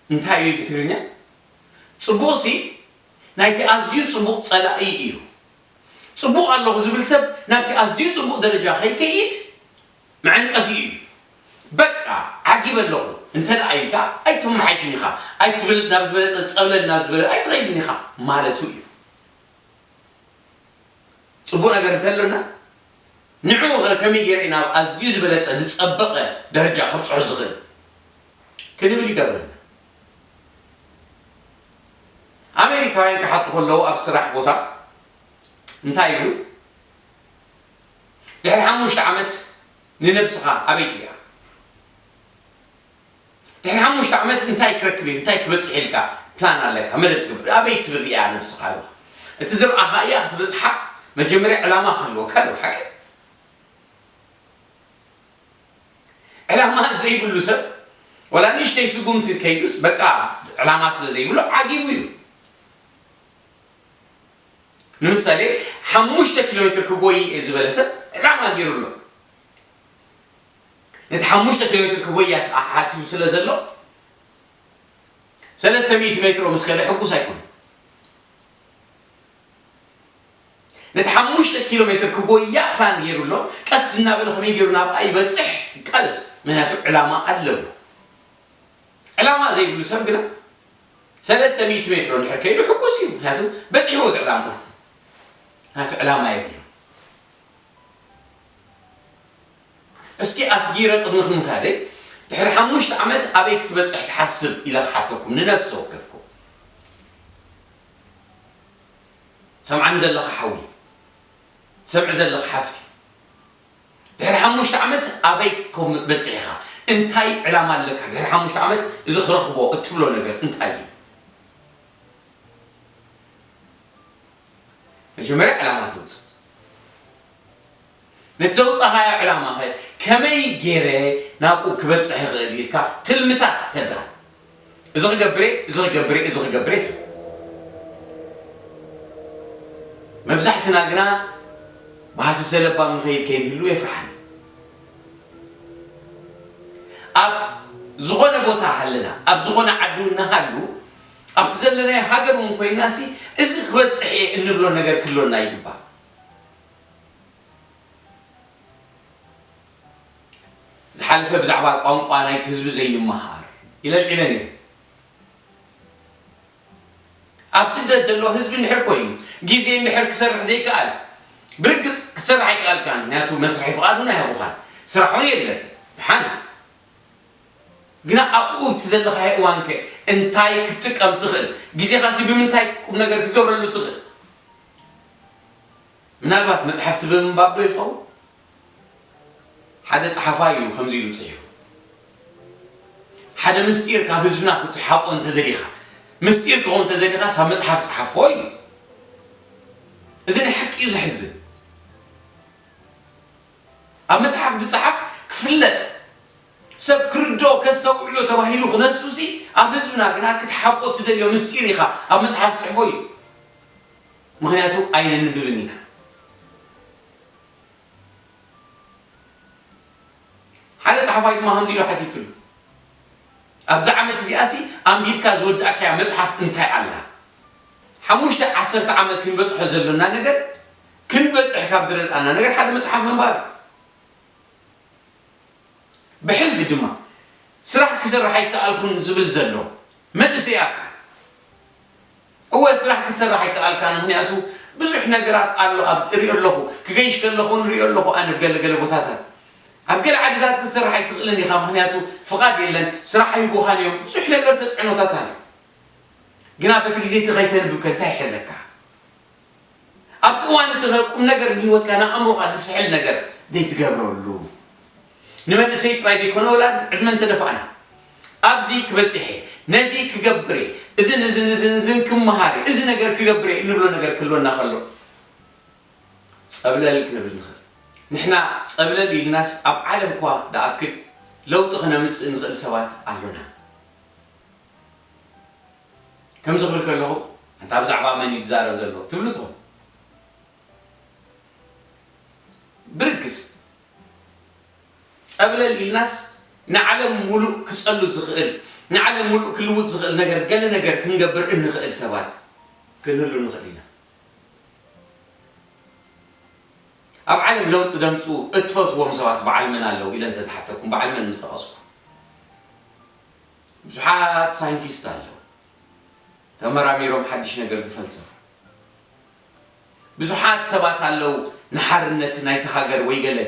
እንታይ እዩ ብትግርኛ? ጽቡቕሲ ናይቲ ኣዝዩ ጽቡቕ ጸላኢ እዩ። ጽቡቕ ኣለኹ ዝብል ሰብ ናብቲ ኣዝዩ ጽቡቕ ደረጃ ከይከይድ መዐንቀፊ እዩ። በቃ ዓጊበ ኣለኹ እንተ ደኣ ኢልካ ኣይትመሓይሽን ኢኻ፣ ኣይትብል ናብ ዝበለጸ ጸብለል ናብ ዝበለ ኣይትኸይድን ኢኻ ማለቱ እዩ። ጽቡቕ ነገር እንተሎና ንዕኡ ኸ ከመይ ገይረ ናብ ኣዝዩ ዝበለጸ ዝጸበቐ ደረጃ ከብጽሖ ዝኽእል ክንብል ይገብረና። ኣሜሪካውያን ክሓቱ ከለዉ ኣብ ስራሕ ቦታ እንታይ ይብሉ? ድሕሪ ሓሙሽተ ዓመት ንነብስኻ ኣበይ ትሪኣ? ድሕሪ ሓሙሽተ ዓመት እንታይ ክረክብ እየ እንታይ ክበፅሕ ኢልካ ፕላን ኣለካ መደብ ትገብር ኣበይ ትብል እያ ነብስኻ ኣለኻ እቲ ዝረኣኻ እያ ክትበፅሓ መጀመርያ ዕላማ ክህልወካ ኣለዎ ሓቂ ዕላማ ዘይብሉ ሰብ ዋላ ንእሽተይ ስጉምቲ ከይዱስ በቃ ዕላማ ስለ ዘይብሉ ዓጊቡ እዩ ንምሳሌ ሓሙሽተ ኪሎ ሜትር ክጎይ እየ ዝበለ ሰብ ዕላማ ገይሩ ኣሎ ነቲ ሓሙሽተ ኪሎ ሜትር ክጎያ ሓሲቡ ስለ ዘሎ ሰለስተ ሚእቲ ሜትሮ ምስ ከደ ሕጉስ ኣይኮነ ነቲ ሓሙሽተ ኪሎ ሜትር ክጎያ ፕላን ገይሩ ኣሎ ቀስ እናበለ ከመይ ገይሩ ናብኣ ይበፅሕ ይቃለስ ምክንያቱ ዕላማ ኣለዎ ዕላማ ዘይብሉ ሰብ ግና ሰለስተ ሚእቲ ሜትሮ እንድሕር ከይዱ ሕጉስ እዩ ምክንያቱ በፂሕዎ እቲ ዕላምኡ ምክንያቱ ዕላማ የብሉ እስኪ ኣስጊረ ቅድሚ ክንካደ ድሕሪ ሓሙሽተ ዓመት ኣበይ ክትበጽሕ ትሓስብ ኢለ ክሓተኩም፣ ንነፍሲ ወከፍኩም። ሰምዓኒ ዘለኻ ሓዊ፣ ሰምዒ ዘለኻ ሓፍቲ፣ ድሕሪ ሓሙሽተ ዓመት ኣበይ ክትከውን በጺሕኻ? እንታይ ዕላማ ኣለካ? ድሕሪ ሓሙሽተ ዓመት እዚ ክረኽቦ እትብሎ ነገር እንታይ እዩ? መጀመርያ ዕላማ ተውጽእ። ነቲ ዘውጻኻዮ ዕላማ ከ ከመይ ገይረ ናብኡ ክበጽሕ ይኽእል ኢልካ ትልምታት ተዳል። እዚ ክገብር እየ፣ እዚ ክገብር እየ፣ እዚ ክገብር እየ ትብል። መብዛሕትና ግና ብሃሰሰ ለባም ንኸይድ ከይንህሉ የፍርሓኒ። ኣብ ዝኾነ ቦታ ሃለና፣ ኣብ ዝኾነ ዓዲ እውን ንሃሉ፣ ኣብቲ ዘለናዮ ሃገር እውን ኮይንና ሲ፣ እዚ ክበጽሕ እየ እንብሎ ነገር ክህልወና ይግባእ። ዝሓለፈ ብዛዕባ ቋንቋ ናይቲ ህዝቢ ዘይንመሃር ኢለ ኣልዒለ ነይረ። ኣብ ስደት ዘሎ ህዝቢ እንድሕር ኮይኑ፣ ግዜ እንድሕር ክሰርሕ ዘይከኣል፣ ብርግጽ ክትሰርሕ ኣይከኣልካን፣ ምኽንያቱ መስርሒ ፍቓድ እውን ኣይሃቡኻን፣ ስራሕ እውን የለን። ደሓን። ግና ኣብኡ እቲ ዘለኻዮ እዋንከ እንታይ ክትጥቀም ትኽእል? ግዜኻሲ ብምንታይ ቁም ነገር ክትገብረሉ ትኽእል? ምናልባት መጽሓፍቲ ብምንባብ ዶ ይኸውን? ሓደ ጸሓፋይ እዩ ከምዚ ኢሉ ጽሒፉ። ሓደ ምስጢር ካብ ህዝብና ክትሓቆ እንተደሊኻ፣ ምስጢር ክኸውን እንተደሊኻ፣ ሳብ መጽሓፍ ጸሓፎ ኢሉ። እዚ ናይ ሓቂ እዩ ዘሕዝን። ኣብ መጽሓፍ ዝጸሓፍ ክፍለጥ፣ ሰብ ክርድኦ፣ ከስተውዕሎ ተባሂሉ ክነሱሲ፣ ኣብ ህዝብና ግና ክትሓቆ ትደልዮ ምስጢር ኢኻ ኣብ መጽሓፍ ትጽሕፎ እዩ። ምኽንያቱ ኣይነንብብን ኢና። ሓደ ጸሓፋይ ድማ ከምዚ ኢሉ ሓቲቱሉ፣ "ኣብዛ ዓመት እዚኣሲ ኣንቢብካ ዝወዳእካያ መጽሓፍ እንታይ ኣላ?" ሓሙሽተ ዓሰርተ ዓመት ክንበጽሖ ዘሎና ነገር ክንበጽሕ ካብ ዝረድኣና ነገር ሓደ መጽሓፍ ምንባብ እዩ። ብሕልፊ ድማ ስራሕ ክሰርሕ ኣይከኣልኩን ዝብል ዘሎ መንእሰይ ኣካል፣ እወ፣ ስራሕ ክትሰርሕ ኣይከኣልካን፣ ምኽንያቱ ብዙሕ ነገራት ኣሎ። ኣብ እሪኦ ኣለኹ፣ ክገይሽ ከለኹ እውን እሪኦ ኣለኹ። ኣነ ኣብ ገለ ገለ ቦታታት፣ ኣብ ገለ ዓድታት ክትሰርሕ ኣይትኽእልን ኢኻ፣ ምኽንያቱ ፍቓድ የለን፣ ስራሕ ኣይህቡኻን እዮም፣ ብዙሕ ነገር ተፅዕኖታት ኣሎ። ግና በቲ ግዜ እቲ ከይተንብብከ እንታይ ይሕዘካ? ኣብቲ እዋን እቲ ቁም ነገር ንህይወትካ፣ ንኣእምሮኻ ዝስሕል ነገር ዘይትገብረሉ። ንመንእሰይ ጥራይ ዘይኮነ፣ ወላ ዕድመ እንተደፋእና፣ ኣብዚ ክበጽሕ እየ፣ ነዚ ክገብር እየ፣ እዝን እዝን እዝን እዝን ክመሃር እየ፣ እዚ ነገር ክገብር እየ እንብሎ ነገር ክህልወና ከሎ፣ ጸብለል ክንብል ንኽእል። ንሕና ጸብለል ኢልናስ፣ ኣብ ዓለም እኳ ደኣክል ለውጢ ክነምጽእ ንኽእል ሰባት ኣሎና። ከምዚ ክብል ከለኹ፣ "ኣንታ ብዛዕባ መን እዩ ዝዛረብ ዘሎ?" ትብሉ ትኾኑ። ብርግጽ፣ ጸብለል ኢልናስ፣ ንዓለም ሙሉእ ክጸሉ ዝኽእል፣ ንዓለም ሙሉእ ክልውጥ ዝኽእል ነገር፣ ገለ ነገር ክንገብር እንኽእል ሰባት ክንህሉ ንኽእል ኢና። ኣብ ዓለም ለውጢ ደምጽኡ እትፈትዎም ሰባት በዓል መን ኣለዉ ኢለ እንተዝሓተኩም፣ በዓል መን ምጠቐስኩ? ብዙሓት ሳይንቲስት ኣለዉ፣ ተመራሚሮም ሓድሽ ነገር ዝፈልሰፉ። ብዙሓት ሰባት ኣለዉ፣ ንሓርነት ናይቲ ሃገር ወይ ገለ፣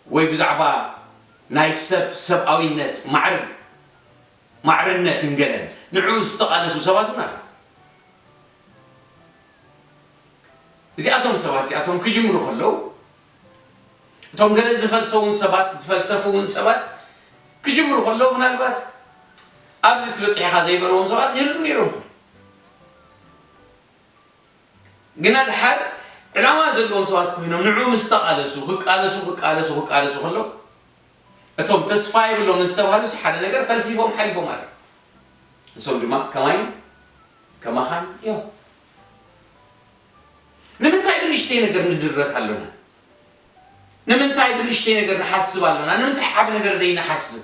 ወይ ብዛዕባ ናይ ሰብ፣ ሰብኣዊነት፣ ማዕርግ፣ ማዕርነትን ገለን ንዕኡ ዝተቓለሱ ሰባት እውን ኣለዉ። እዚኣቶም ሰባት እዚኣቶም ክጅምሩ ከለዉ፣ እቶም ገለ ዝፈልሰውን ሰባት፣ ዝፈልሰፉ እውን ሰባት ክጅምሩ ከለዉ፣ ምናልባት ኣብዚ ትበጽሕ ኢኻ ዘይበልዎም ሰባት ይህልዉ ነይሮም። ግና ድሓር ዕላማ ዘለዎም ሰባት ኮይኖም ንዕኡ ምስ ተቓለሱ፣ ክቃለሱ፣ ክቃለሱ፣ ክቃለሱ ከለዉ፣ እቶም ተስፋ የብሎምን ዝተባህሉ ሓደ ነገር ፈልሲፎም ሓሊፎም ኣለዉ። ንሶም ድማ ከማይን ከማኻን እዮም። ንምንታይ ብንእሽተይ ነገር ንድረት ኣሎና? ንምንታይ ብንእሽተይ ነገር ንሓስብ ኣሎና? ንምንታይ ዓቢ ነገር ዘይንሓስብ?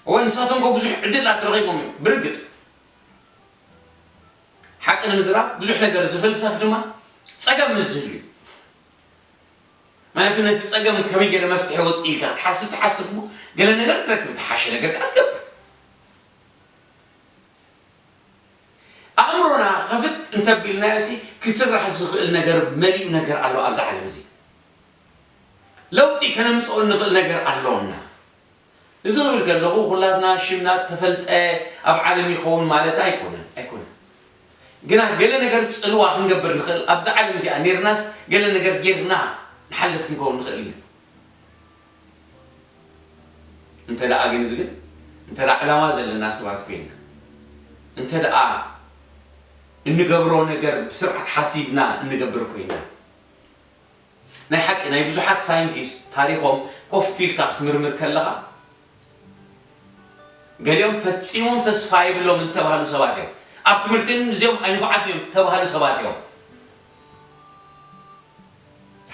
እወ፣ ንሳቶም እኮ ብዙሕ ዕድላት ረኺቦም እዮም። ብርግጽ፣ ሓቂ ንምዝራብ፣ ብዙሕ ነገር ዝፍልሰፍ ድማ ጸገም ምስ ዝህሉ እዩ። ማለት፣ ነቲ ጸገም ከመይ ገይረ መፍትሒ ወጽእ ኢልካ ክትሓስብ ትሓስብ እሞ፣ ገለ ነገር ትረክብ፣ ዝሓሸ ነገር ከኣ ትገብር። ኣእምሮና ኸፍት እንተቢልናዮ ሲ፣ ክስራሕ ዝኽእል ነገር መሊኡ ነገር ኣሎ ኣብዚ ዓለም እዚ። ለውጢ ከነምፅኦ እንኽእል ነገር ኣሎና። እዚ ክብል ከለኹ ኩላትና ሽምና ተፈልጠ ኣብ ዓለም ይኸውን ማለት ኣይኮነን ኣይኮነን። ግና ገለ ነገር ጽልዋ ክንገብር ንኽእል ኣብዛ ዓለም እዚኣ ኔርናስ ገለ ነገር ጌርና ንሓልፍ ክንከውን ንኽእል ኢና። እንተ ደኣ ግን እዚ ግን እንተ ደኣ ዕላማ ዘለና ሰባት ኮይና እንተ ደኣ እንገብሮ ነገር ብስርዓት ሓሲብና እንገብር ኮይና ናይ ሓቂ ናይ ብዙሓት ሳይንቲስት ታሪኾም ኮፍ ኢልካ ክትምርምር ከለኻ ገሊኦም ፈጺሞም ተስፋ የብሎም ዝተባህሉ ሰባት እዮም። ኣብ ትምህርትን እዚኦም ኣይንፉዓት እዮም ተባህሉ ሰባት እዮም።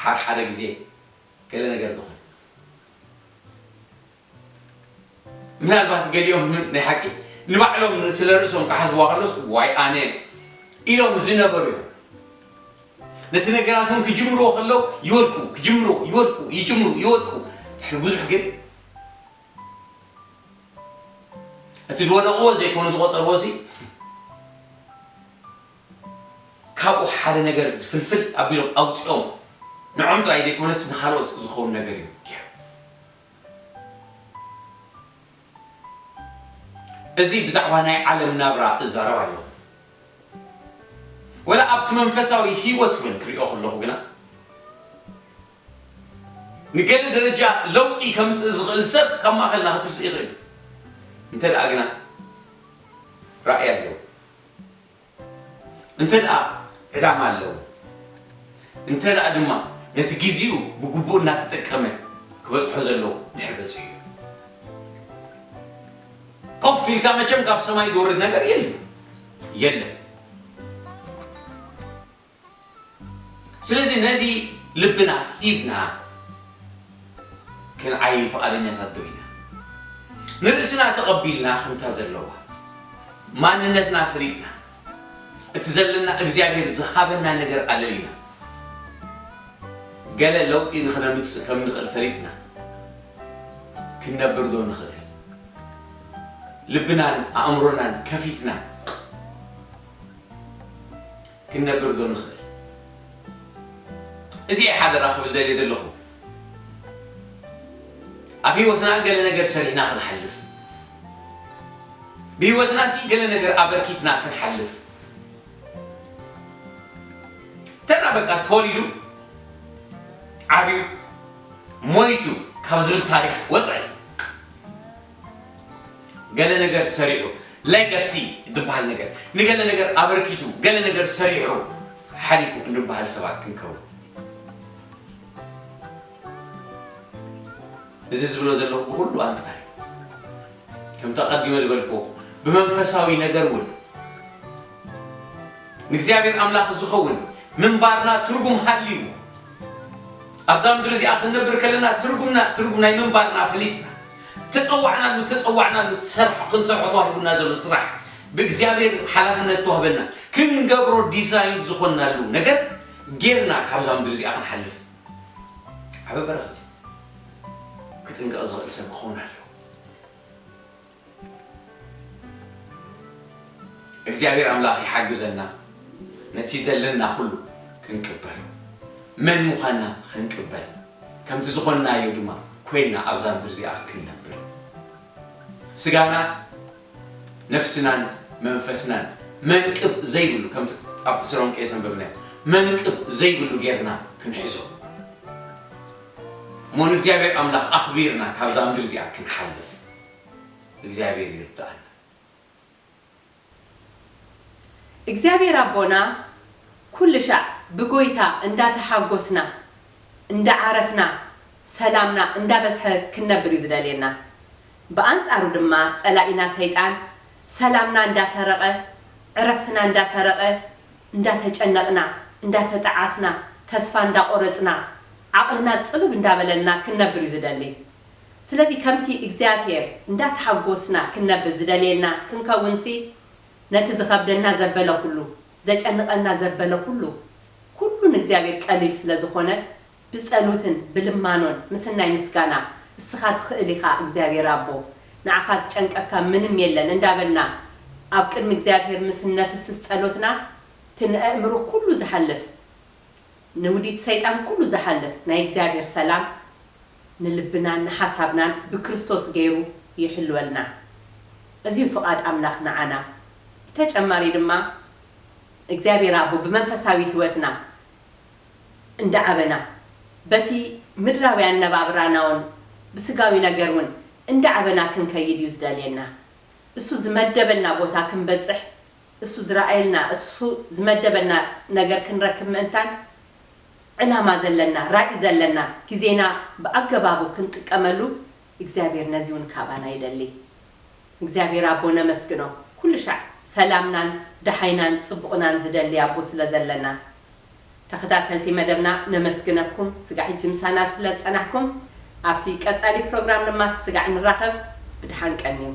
ሓር ሓደ ግዜ ገለ ነገር ትኾን ምናልባት ገሊኦም ናይ ሓቂ ንባዕሎም ስለ ርእሶም ክሓስብዋ ከሎስ ዋይ ኣነ ኢሎም ዝነበሩ እዮም። ነቲ ነገራቶም ክጅምርዎ ከለዉ ይወድቁ፣ ክጅምርዎ ይወድቁ፣ ይጅምሩ ይወድቁ። ድሕሪ ብዙሕ ግን እቲ ዝወደቕዎ ዘይኮኑ ዝቖጸርዎ ሲ ካብኡ ሓደ ነገር ፍልፍል ኣቢሎም ኣውፅኦም ንዖም ጥራይ ዘይኮነስ ንካልኦት ዝኸውን ነገር እዩ። እዚ ብዛዕባ ናይ ዓለም ናብራ እዛረብ ኣለኹ። ወላ ኣብቲ መንፈሳዊ ህይወት እውን ክሪኦ ከለኹ ግና ንገለ ደረጃ ለውጢ ከምፅእ ዝኽእል ሰብ ካብ ማእኸልና ክትስእ ይኽእል። እንተ ደኣ ግና ራእይ ኣለዎ። እንተ ደኣ ዕላማ ኣለዎ፣ እንተ ደኣ ድማ ነቲ ግዜኡ ብግቡእ እናተጠቀመ ክበጽሖ ዘለዎ ድሕር በጺሑ እዩ። ኮፍ ኢልካ መቸም ካብ ሰማይ ዝወርድ ነገር የለን የለን። ስለዚ ነዚ ልብና ሂብና ክንዓይ ፍቓደኛታት ዶ ኢና? ንርእስና ተቐቢልና ከምታ ዘለዋ ማንነትና ፈሊጥና እቲ ዘለና እግዚኣብሔር ዝሃበና ነገር ኣለሊና ገለ ለውጢ ንኽነምጽእ ከም ንኽእል ፈሊጥና ክንነብር ዶ ንኽእል? ልብናን ኣእምሮናን ከፊትና ክንነብር ዶ ንኽእል? እዚ ሓደራ ክብል ደልየ ዘለኹ። ኣብ ህይወትና ገለ ነገር ሰሪሕና ክንሓልፍ፣ ብህይወትና ሲ ገለ ነገር ኣበርኪትና ክንሓልፍ፣ ተራ በቃ ተወሊዱ ዓብዩ ሞይቱ ካብ ዝብል ታሪክ ወፃኢ ገለ ነገር ሰሪሑ ሌጋሲ ዝበሃል ነገር ንገለ ነገር ኣበርኪቱ ገለ ነገር ሰሪሑ ሓሊፉ እንበሃል ሰባት ክንከውን እዚ ዝብሎ ዘለኹ ብኩሉ ኣንጻር እዩ። ከምቲ ኣቐዲመ ዝበልኩ ብመንፈሳዊ ነገር እውን ንእግዚኣብሔር ኣምላኽ ዝኸውን ምንባርና ትርጉም ሃልዩ ኣብዛ ምድሪ እዚኣ ክንነብር ከለና ትርጉምና ትርጉም ናይ ምንባርና ፈሊጥና ተጸዋዕናሉ ተጸዋዕናሉ ትሰርሖ ክንሰርሖ ተዋሂቡና ዘሎ ስራሕ ብእግዚኣብሔር ሓላፍነት ተዋህበና ክንገብሮ ዲዛይን ዝኾንናሉ ነገር ጌርና ካብዛ ምድሪ እዚኣ ክንሓልፍ ዓበ በረኸት እዩ። ክጥንቀቕ ዝኽእል ሰብ ክኸውን ኣለዎ። እግዚኣብሔር ኣምላኽ ይሓግዘና ነቲ ዘለና ኩሉ ክንቅበል መን ምዃንና ክንቅበል ከምቲ ዝኾንናዮ ድማ ኮይንና ኣብዛ ምድር እዚኣ ክንነብር ስጋና ነፍስናን መንፈስናን መንቅብ ዘይብሉ ከምቲ ኣብ ተሰሎንቄ ዘንበብናዮ መንቅብ ዘይብሉ ጌርና ክንሕዞ እሞ ንእግዚኣብሔር ኣምላኽ ኣኽቢርና ካብዛ ምድር እዚኣ ክንሓልፍ እግዚኣብሔር ይርዳኣና። እግዚኣብሔር ኣቦና ኩሉ ሻዕ ብጎይታ እንዳተሓጎስና እንዳዓረፍና ሰላምና እንዳበዝሐ ክንነብር እዩ ዝደልየና። ብኣንጻሩ ድማ ጸላኢና ሰይጣን ሰላምና እንዳሰረቐ ዕረፍትና እንዳሰረቐ እንዳተጨነቕና እንዳተጠዓስና ተስፋ እንዳቆረጽና ዓቕልና ጽብብ እንዳበለና ክንነብር እዩ ዝደሊ። ስለዚ ከምቲ እግዚኣብሔር እንዳተሓጎስና ክንነብር ዝደልየና ክንከውንሲ ነቲ ዝኸብደና ዘበለ ኩሉ ዘጨንቐና ዘበለ ኩሉ ኩሉ ንእግዚኣብሔር ቀሊል ስለ ዝኾነ ብጸሎትን ብልማኖን ምስናይ ምስጋና እስኻ ትኽእል ኢኻ እግዚኣብሔር ኣቦ ንዓኻ ዝጨንቀካ ምንም የለን እንዳበልና ኣብ ቅድሚ እግዚኣብሔር ምስ እነፍስስ ጸሎትና እቲ ንኣእምሮ ኩሉ ዝሓልፍ ንውዲት ሰይጣን ኩሉ ዝሓልፍ ናይ እግዚኣብሔር ሰላም ንልብናን ንሓሳብናን ብክርስቶስ ገይሩ ይሕልወልና። እዚ እዩ ፍቓድ ኣምላኽ ንዓና። ብተጨማሪ ድማ እግዚኣብሔር ኣቦ ብመንፈሳዊ ህይወትና እንዳዓበና፣ በቲ ምድራዊ ኣነባብራና እውን ብስጋዊ ነገር እውን እንዳዓበና ክንከይድ እዩ ዝደልየና። እሱ ዝመደበልና ቦታ ክንበጽሕ፣ እሱ ዝረኣየልና፣ እሱ ዝመደበልና ነገር ክንረክብ ምእንታን፣ ዕላማ ዘለና፣ ራኢ ዘለና፣ ግዜና ብኣገባቡ ክንጥቀመሉ እግዚኣብሔር ነዚ እውን ካባና ይደሊ። እግዚኣብሔር ኣቦ ነመስግኖ። ኩሉ ሻዕ ሰላምናን ደሓይናን ጽቡቕናን ዝደሊ ኣቦ ስለ ዘለና። ተኸታተልቲ መደብና ነመስግነኩም፣ ስጋዕ ሕጂ ምሳና ስለ ዝጸናሕኩም። ኣብቲ ቀጻሊ ፕሮግራም ድማ ስጋዕ ንራኸብ። ብደሓን ቀንዩ።